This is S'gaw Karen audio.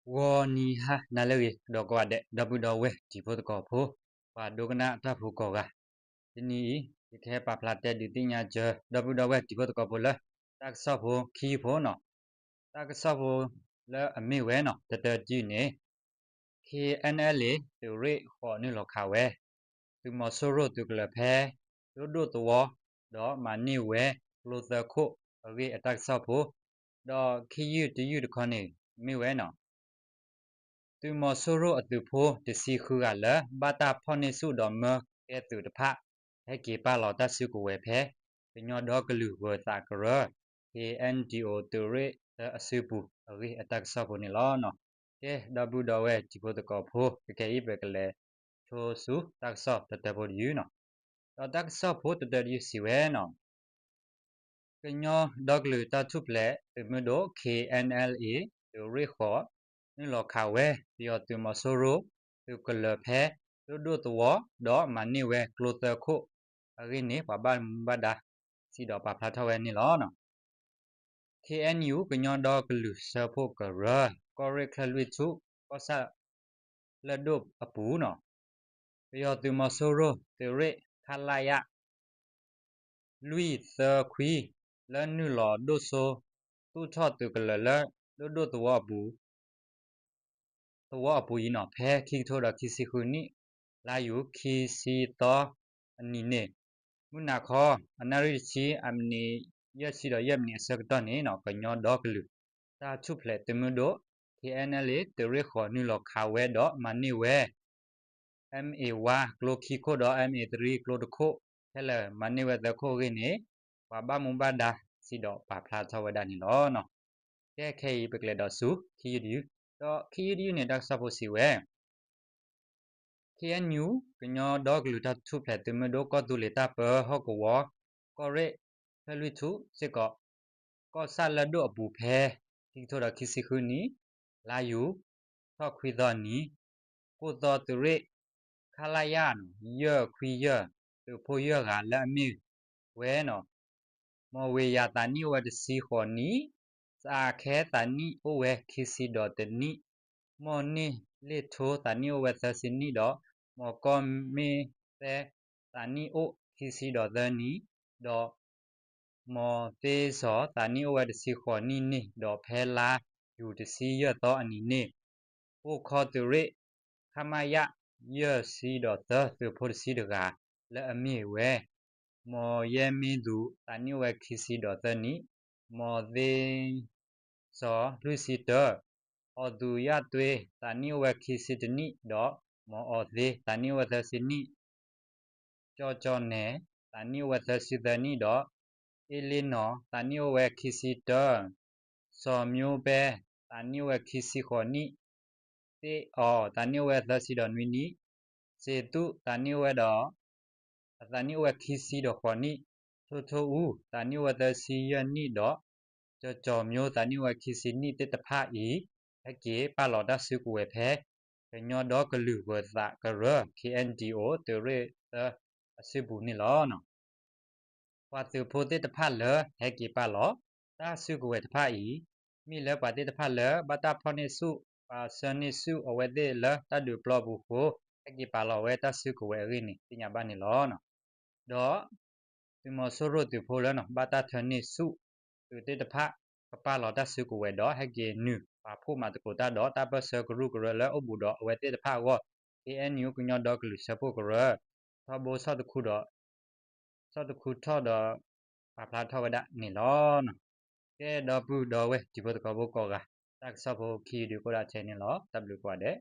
ဂီၤနံၤဟါနၤလၢအဂ့ၤ ဒီးကိးဂၤဒဲး ဒီပုၢ်ဒီဝဲၢ်တံၤဖိသကိးဖိ ပှၤဒိကနၣ်တၢ်ဖိကိးဂၤ, တနံၤအံၤ ယကဟဲပာ်ဖျါတဲဒုးသ့ၣ်ညါစၢၤ ဒီပုၢ်ဒီဝဲၢ်တံၤဖိသကိးဖိလၢ တၢ်ကစီၣ်ဖိခံယုၢ်ဖိနီၤ, တၢ်ကစီၣ်ဖိလၢအမ့ၢ်ဝဲနီၤ တတၢတယုၢ်န့ၣ် ခ့ၣ်အဲၣ်အဲလ်အ့ သုးရ့ၣ်ဃိးနုာ်လီၤခးဝဲ သုးမီၤစိရိၣ်သုးကလၢၤဖဲ ဒိၣ်ဒိၣ်သဝီ ဒီးမၤန့ၢ်ဝဲကျိသၢခိၣ်အဂ့ၢ်အတၢ်ကစီၣ်ဖိ, ဒီးခံယုၢ်တယုၢ်တခီန့ၣ် မ့ၢ်ဝဲနီၤ သုးမီၤစိရိၣ်အသုးဖိတဆံဃုဂၤလၢ ဘၣ်တၢ်ဖီၣ်န့ၢ်ဆူၣ်ဒီးမၢကဲသုးတဖၣ် ဟဲက့ၤပာ်လီၤတၢ်စုကဝဲၤဖဲ ကညီဒီကလုာ်ဂၢၤသးကရၢ ခ့ၣ်အဲၣ်ဒံၣ်အိၣ် သုးရ့ၣ်သၢအစုပူၤအဂ့ၢ်အတၢ်ကစီၣ်ဖိန့ၣ်လီၤ. ကဲ ဒီပုၢ်ဒီဝဲၢ်တံၤဖိသကိးဖိ ကကဲအံၤပကလဲၤဆိဆူတၢ်ကစီၣ်တတၢဖိတယုၢ်နီၤ, ဒီးတၢ်ကစီၣ်ဖိတတၢတယုၢ်စံးဝဲနီၤ ကညီဒီကလုာ်တၢ်ထူၣ်ဖျဲးသုးမုၢ်ဒိၣ် ခ့ၣ်အဲၣ်အဲလ်အ့ သုးရ့ၣ်ဃိး နုာ်လီၤခးဝဲ ပယီၤသုးမီၤစိရိၣ် သုးကလၢၤဖဲ ဒိၣ်ဒိၣ်သဝီ ဒီးမၤန့ၢ်ဝဲကျိသၢခိၣ်အဂ့ၢ်န့ၣ် ပှၤဘၣ်မူဘၣ်ဒါ စံးဒီးပာ်ဖျါထီၣ်ဝဲန့ၣ်လီၤ. ခ့ၣ်အဲၣ်ယူၣ် ကညီဒီကလုာ်စၢဖှိၣ်ကရၢ ကီၢ်ရ့ၣ်ချၢလွံၢ်ထူၣ် ကီၢ်ဆၣ်လၢၢ်ဒိၣ်အပူၤနီၤ ပယီၤသုးမီၤစိရိၣ် သုးရ့ၣ် ခလရ လွံၢ်သၢခွံ လၢနုာ်လီၤဒိၣ်စိ သူၣ်ထီၣ်သုးကလၢၤလၢ ဒိၣ်ဒိၣ်သဝီအပူၤ သဝီအပူၤအံၤနီၤ ဖဲခံကထိဒီးခံဆံဃုနံၣ် လါယူၤခံဆံသီအနံၤန့ၣ် မုၢ်နၤခီ အနၣ်ရံၣ်တဆံ အမံးနံး ယဲၢ်ဆံဒီးယဲၢ်မံးနံးအဆၢကတီၢ်န့ၣ်နီၤ ကညီဒီကလုာ် တၢ်ထူၣ်ဖျဲးသုးမုၢ်ဒိၣ် ခ့ၣ်အဲၣ်အဲလ်အ့ သုးရ့ၣ်ဃိး နုာ်လီၤခးဝဲဒီးမၤန့ၢ်ဝဲ MA one ကျိခံခိၣ်ဒီး MA three ကျိတခိၣ် ခဲလၢာ်မၤန့ၢ်ဝဲသၢခိၣ်အဂ့ၢ်န့ၣ် ပှၤဘၣ်မူဘၣ်ဒါ စံးဒီးပာ်ဖျါထီၣ်ဝဲဒၣ်န့ၣ်လီၤ. ကဲခဲအံၤပကလဲၤဒီးဆူ ခံယုၢ်တယုၢ်, ဒီးခံယုၢ်တယုၢ်န့ၣ် တၢ်ကစီၣ်ဖိစံးဝဲ ခ့ၣ်အဲၣ်ယူၣ် ကညီဒီကလုာ်တၢ်ထူၣ်ဖျဲးသုးမုၢ်ဒိၣ် ကီၢ်သူလ့ၤတၢ်ပၢဟီၣ်ကဝီၤ ကီၢ်ရ့ၣ်ချၢလွံၢ်ထူၣ်စ့ၢ်ကီး ကီၢ်ဆၣ်လၢၢ်ဒိၣ်အပူၤဖဲ ခံကထိဒီးခံဆံဃုနံၣ် လါယူၤ ထီၣ်ခွံသီနံၤ ကိၢ်သီသုးရ့ၣ် ခလရ ယဲၢ်ခွံယဲၢ် သုးဖိယဲၢ်ဂၤလၢအမ့ၢ်ဝဲနီၤ မီၢ်ဝ့ၤယၤ သးနံၣ်အိၣ်ဝဲတဆံဃိးနံၣ်, စးခဲသးနံၣ်အိၣ်ဝဲခံဆံဒီးတနံၣ်, မီၢ်န့ၢ်လ့ၣ်ထိ သးနံၣ်အိၣ်ဝဲသၢဆံနံၣ်ဒီး မီၢ်ကီၢ်မ့ၢ်သဲ သးနံၣ်အိၣ်ခံဆံဒီးသၢနံၣ်, ဒီးမီၢ်သ့စီၤ သးနံၣ်အိၣ်ဝဲတဆံဃိးနံၣ်န့ၣ်ဒီး ဖဲလါယူၤတဆံယဲၢ်သီအနံၤန့ၣ် အိၣ်ခီသုးရ့ၣ် ခမရ ယဲၢ်ဆံဒီးသၢ သုးဖိတဆံတဂၤ လၢအမ့ၢ်ဝဲ မီၢ်ယဲမ့ၢ်သူး သးနံၣ်အိၣ်ဝဲခံဆံဒီးသၢနံၣ်, မီၢ်သ့စီၤ လွံၢ်ဆံတၢ, အီၣ်သူးယၣ်တွ့ သးနံၣ်အိၣ်ဝဲခံဆံတနံၣ်ဒီး မီၢ်အီၣ်သ့ သးနံၣ်အိၣ်ဝဲသၢဆံနံၣ်, ကၠီကၠီနဲၣ် သးနံၣ်အိၣ်ဝဲသၢဆံသၢနံၣ်ဒီး အ့လ့နီၣ် သးနံၣ်အိၣ်ဝဲခံဆံတၢ, စီၤမျိပဲ သးနံၣ်အိၣ်ဝဲခံဆံဃိးနံၣ်, သ့ၣ်အီၣ် သးနံၣ်အိၣ်ဝဲသၢဆံဒီးနွံနံၣ်, စ့သူၣ် သးနံၣ်အိၣ်ဝဲဒီး အသးနံၣ်အိၣ်ဝဲခံဆံဒီးဃိးနံၣ်, ထိထိအူ သးနံၣ်အိၣ်ဝဲသၢဆံယဲၢ်နံၣ်ဒီး ကၠီကၠီမျိ သးနံၣ်အိၣ်ဝဲခံဆံနံၣ်သ့ၣ်တဖၣ်အံၤ ဟဲက့ၤပာ်လီၤတၢ်စုကဝဲၤဖဲ ကညီဒီကလုာ်ဂၢၤသးကရၢ ခ့ၣ်အဲၣ်ဒံၣ်အိၣ် သုးရ့ၣ်သၢအစုပူၤန့ၣ်လီၤ. ပှၤသုးဖိသ့ၣ်တဖၣ်လၢဟဲက့ၤပာ်လီၤ တၢ်စုကဝဲၤတဖၣ်အံၤ မ့ၢ်လၢပှၤသ့ၣ်တဖၣ်လၢ ဘၣ်တၢ်ဖီၣ်န့ၢ်ဆူၣ် ပှၤဆှၢန့ၢ်ဆူၣ်အဝဲသ့ၣ်လၢတၢ်ဒုးပျီပူၤအဃိ ဟဲက့ၤပာ်လီၤဝဲတၢ်စုကဝဲၤအဂ့ၢ်န့ၣ် သ့ၣ်ညါဘၣ်န့ၣ်လီၤ. ဒီး သုးမီၤစိရိၣ်သုးဖိလၢ ဘၣ်တၢ်ထၢန့ၢ်ဆူၣ် သုးသ့ၣ်တဖၣ် ကပာ်လီၤတၢ်စုကဝဲၤဒီး ဟဲက့ၤနုာ်ပာ်ဖှိၣ်မၤသကိးတၢ်ဒီး တၢ်ပၢၢ်ဆၢကရူၢ်ကရၢလၢအိၣ်ဘူးဒီးအဝဲသ့ၣ်တဖၣ်အဂီၢ် ခ့ၣ်အဲၣ်ယူၣ် ကညီဒီကလုာ်စၢဖှိၣ်ကရၢ ထီဘိဆီၣ်တခူဒီး ဆီၣ်တခူထီၣ်ဒီး ပာ်ဖျါထီၣ်ဝဲဒၣ်န့ၣ်လီၤ. ကဲဒီပုၢ်ဒီဝဲၢ်တံၤဖိသကိးဖိကိးဂၤ တၢ်ကစီၣ်ဖိခံဒုးကအိၣ်ဒၣ်ထဲန့ၣ်လီၤ. တၢ်ဘျုးကိးဂၤဒဲး